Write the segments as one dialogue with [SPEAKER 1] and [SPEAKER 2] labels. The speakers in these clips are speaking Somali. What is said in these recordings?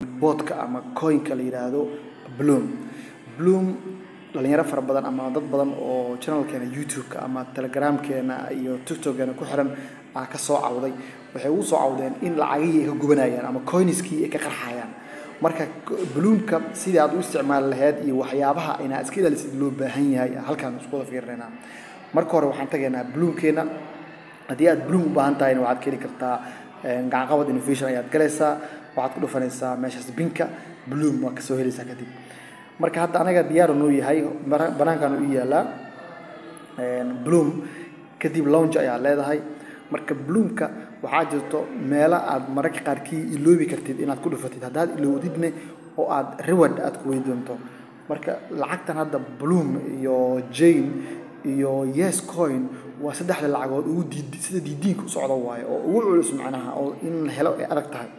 [SPEAKER 1] Botka ama coinka la yidhaahdo Blum. Blum dhalinyaro fara badan ama dad badan oo channelkeena YouTube-ka ama Telegramkeena iyo TikTokkeena ku xiran aa ka soo cawday. Waxay ugu soo cawdeen in lacagihii ay ka gubanayaan ama coinskii ay ka qarxayaan. Marka Blumka sidii aad u isticmaali lahayd iyo waxyaabaha inaad iska ilaalisid loo baahan yahay halkaan isku wada fiirinaynaa. Marka hore waxaan tagaynaa Blumkeena. Haddii aad Blum u baahan tahayna, waxaad ka heli kartaa Gacanqabad Innovation ayaad galaysaa, waxaad ku dhufanaysaa meeshaas binka Blum, waa kasoo helaysaa. Kadib marka hadda anaga diyaar noo yahay, banaankan u yaalaa Blum. Kadib launch ayaa leedahay. Marka Blumka waxaa jirto meelo aad mararka qaarkii iloobi kartid inaad ku dhufatid, haddaad ilowdidne oo aad reward aad ku weydi doonto. Marka lacagtan hadda Blum iyo Jane iyo Yes Coin waa saddexda lacagood ugu diid sida diidiinka u socda waaye oo ugu culus, macnaha oo in la helo ay adag tahay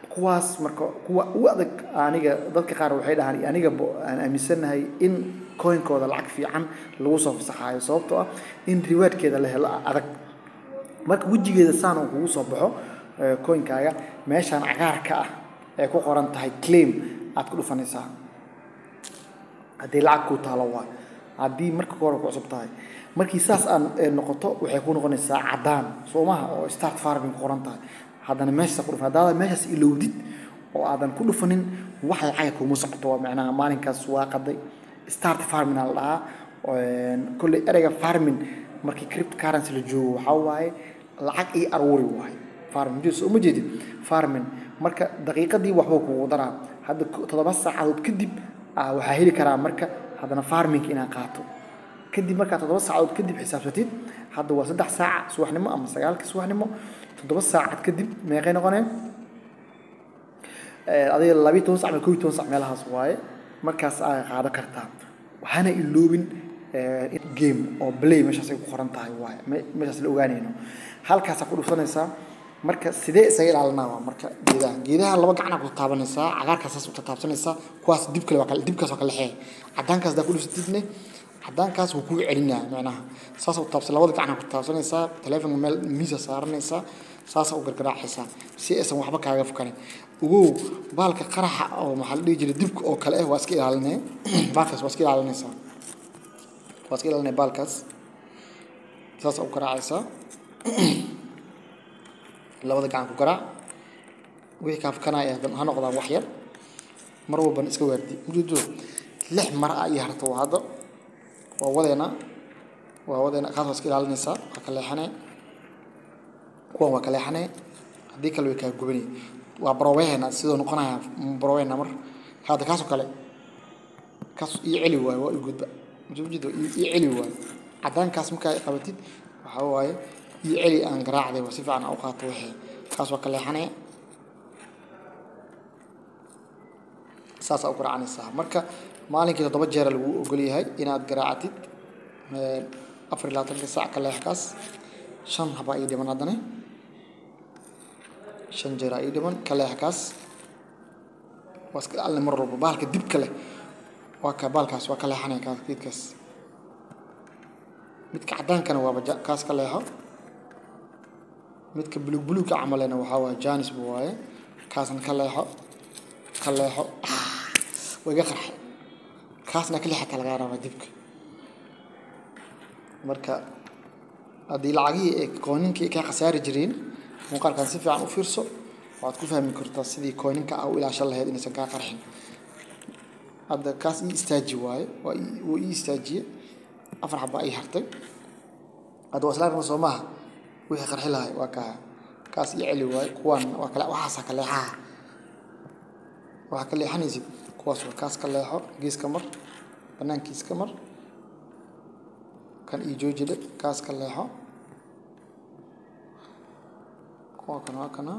[SPEAKER 1] kuwaas. Marka kuwa ugu adag aniga dadka qaar waxay dhahaan aniga aan aaminsanahay in coinkooda lacag fiican lagu soo fasaxaayo, sababtoo ah in rewardkeeda la helo adag. Marka wejigeeda saan uu kugu soo baxo coinkaaga, meeshaan cagaarka ah ee ku qoran tahay claim aad ku dhufanaysaa haddii lacag kuu taalo waa haddii marka hore ku cusub tahay. Markii saas aan noqoto, waxay ku noqonaysaa caddaan soo maha oo start farming ku qoran tahay. Haddana meeshaas ku dhufan, haddaad meeshaas ilowdid oo aadan ku dhufanin, wax lacaga kuma socoto. Waa macnaha maalinkaas waa qaday. Start farming aa la dhahaa. Kolley ereyga farming markii cryptocurrency la joogo waxaa waaye lacag ii aruuri waaye farming, soo ma jeedid farming? Marka daqiiqadii waxbuu kugu daraa. Hadda 7 saacadood kadib waxaa heli karaa marka haddana farming inaad qaato. Kadib markaa 7 saacadood kadib xisaabsatid, hadda waa 3 saac subaxnimo ama 9-ka subaxnimo, 7 saacad kadib meeqay noqoneen? Adiga 12 sac ama 11 sac meelahaas waaye, markaas aa qaado kartaa. Waxaana iloobin game oo play meeshaas ay ku qoran tahay waaye, meeshaas la ogaanayno, halkaasaa ku dhufsanaysaa. Marka sidee isaga ilaalinaa? Waa marka geedaha laba gacana ku taabanaysaa, cagaarkaas saas u taabsanaysaa. Kuwaas dib kale waa kale, dibkaas waa kala lexee. Cadaankaas hadaa ku dhufsatidne, cadaankaas wuu kuu celinaa. Macnaha saas u taabsan, labada gacana ku taabsanaysaa, taleefonka meel miisa saaranaysaa, saasa u gargaraacaysaa si aysan waxba kaaga fukanin. Ogow baalka qaraxa oo maxaa la dhihi jiray dibka oo kale ah waa iska ilaalinaya. Baalkaas waa iska ilaalinaysaa, waa iska ilaalinaya baalkaas. Saasa u garaacaysaa, labada gacan ku garaac. Wixii kaa fukanaya ha noqdaan wax yar, mar walbana iska waardi. Ujeedo 6 mar ah iyo harto waa hadda waa wadeena, waa wadeena. Kaas waa iska ilaalinaysaa, waa ka leexanee. Kuwan waa ka leexanee, haddii kale way kaa gubanay. Waa baroobeheena sidoo noqonaya baroobeena. Mar hadda kaasoo kale kaas ii celi waayo, waa ii gudba. Ujeedo ii celi waayo cadaankaas markaa qabatid, waxaa waaye ii celi aan garaacday waa si fiican aan u qaato wixii. Kaas waa ka leexanee, saasaa u garaacanaysaa. Marka maalinkii 7 jeer lagu ogol yahay inaad garaacatid 24-ka saac. Ka leex kaas, 5 habaa ii dhiman, haddana 5 jeer aa ii dhiman. Ka leex kaas, waa iska ilaalina mar walba bahalka dibka leh. Waa ka baalkaas waa ka leexanaya kaas geedkaas. Midka cadaankana waaba kaas ka leexo. Midka buluug buluugka camalena waxaa waaye janis bu waaye, kaasna ka leexo, ka leexo. Waa iga qarxay kaasna, ka leexataa lagaa rabaa dibka. Marka haddii lacagihii ay coininkii kaa khasaari jireen, muuqaalkan si fiican u fiirso, waxaad ku fahmi kartaa sidii coininka ah u ilaashan lahayd inaysan kaa qarxin. Hadda kaas ii istaaji waaye, waa wuu ii istaajiye. 4 xabaa ii hartay hadda, waa isla aragna soo maaha? Wixii qarxi lahay waa kaa kaas ii celi waaye. Kuwan waa kale, waxaasaa ka leexaha, waxaa ka leexanaysid kuwaas waa kaas. Ka leexo, geeska mar, banaankiis ka mar, kan ii joojile, kaas ka leexo. Kuwa kan waa kana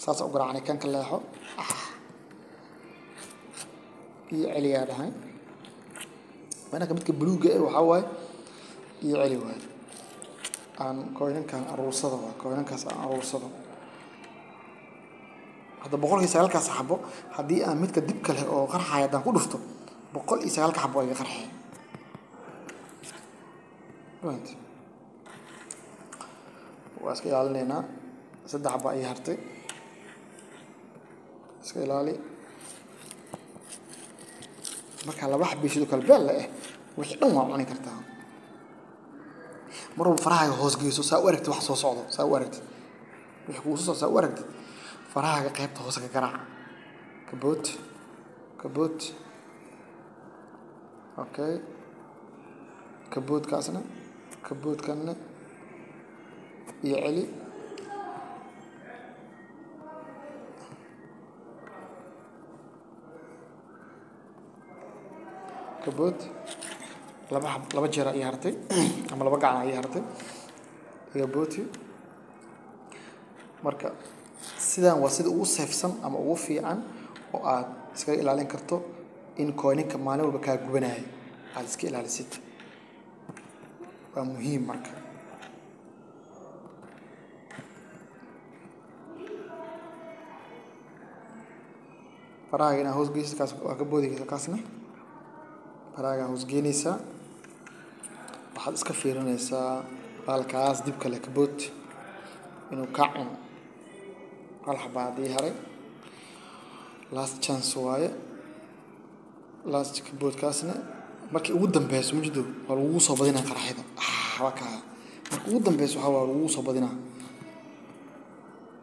[SPEAKER 1] saasa u garaacnay. Kan ka leexo, ii celiyaa dhahay. Manaka midka buluugga eh waxaa waaye ii celi waaye. Aan coinankan aruursado, waa coinankaas aan aruursado hadda 109-kaas xabo. Haddii aan midka dibka leh oo qarxaya haddaan ku dhufto, 109-ka xabo iga qarxaya. Waa iska ilaalinaynaa. 3 xabo ii hartay. Iska ilaali. Marka laba xabbi sidoo kale beel eh wixii dhan waa cuni kartaa. Mar walba farahaaga hoos geyso, saa u aragtid wax soo socdo, saa u aragtid wixii kugu soo socdo, saa u aragtid farahaaga qaybta hoose ka garaac. Kaboot, kaboot. Okay, kaboodkaasna, kaboodkanna iyo celi. Kabood laba xab, laba jeer ii hartay ama laba gacan ii hartay, iga booti. Marka sidaan waa sida ugu safe-san ama ugu fiican oo aad iskaga ilaalin karto in coininka maalin walba kaa gubanaya aad iska ilaalisid. Waa muhiim. Marka farahaaga inaad hoos geysid, kaas waa ka boodi kartaa, kaasna farahaaga hoos geynaysaa. Waxaad iska fiirinaysaa baalkaas dibka leh, kabood, inuu kaa cuno. Hal xabaa haddii haray, last chance waaye. Last kaboodkaasna markii ugu dambeyso mujido waa lagugu soo badinaa qaraxyada. Waa kaa marka ugu dambeyso waxaa waa lagugu soo badinaa,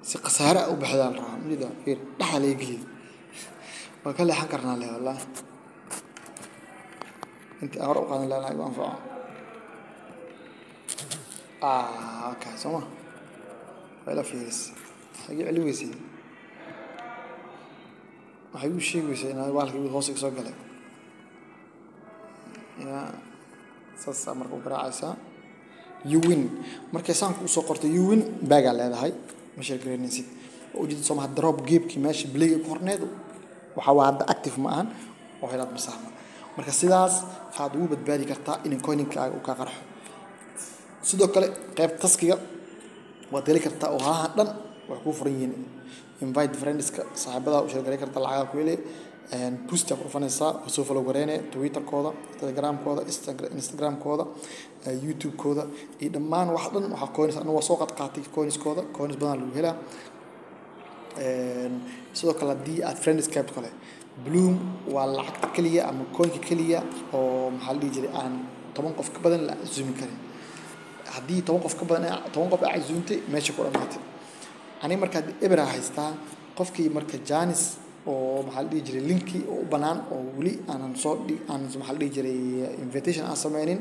[SPEAKER 1] si khasaare ah u baxdaa la rabaa. Mujida fiir, dhexda laga geliyay, waa ka leexan karnaa leh. Wallahi intii aan hore u qaadan lahaa igu anfaco. Okay, soo ma waa ila fiiris. Waxay igu celi weysay, waxay igu sheegi weysay inaa baalka hoos iga soo galay. Ya saasaa marka u garaacaysaa. You win. Markay saan kuu soo qorto "you win", baagaa leedahay, ma share gareynaysid. Waa ujeeda soo maha? Drop gamekii meesha playga ku horneed waxaa waa hadda active ma ahan oo helaad ma saarna. Marka sidaas aad ugu badbaadi kartaa in coininkaaga uu kaa qarxo. Sidoo kale qayb taskiga waad heli kartaa oo halahan dhan way kuu furan yihiin. Invite friendska, saaxiibada u share gareyn kartaa, lacagaha ku heli. Boost ku dhufanaysaa, waa soo follow gareyne Twitterkooda, Telegramkooda, Instagramkooda, YouTubekooda iyo dhammaan wax dhan. Waxaa coins anigu waa soo qad qaatay coinskooda, coins badan lagu helaa. Sidoo kale haddii aad friends qaybta kale, Bloom waa lacagta keliya ama coinka keliya oo maxaa la dhihi jiray aan 10 qof ka badan la casuumi karin. Haddii 10 qof ka badan, 10 qof aa casuumtay, meesha ku dhamaatay. Aniga marka ebera haystaa qofkii marka janis oo maxaa la dhihi jiray linki oo u banaan oo weli aanan soo dhig, aan maxaa la dhihi jiray invitation aan sameynin,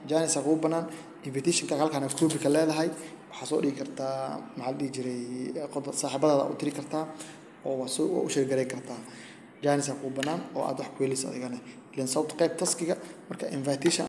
[SPEAKER 1] janis aa kugu banaan. Invitationka halkaan copy ka leedahay, waxaa soo dhigi kartaa maxaa la dhihi jiray saaxiibadaada u diri kartaa oo waa soo waa u share gareyn kartaa. Janis aa kugu banaan oo aad wax ku helaysa adigana ilan sababta qayb taskiga marka invitation.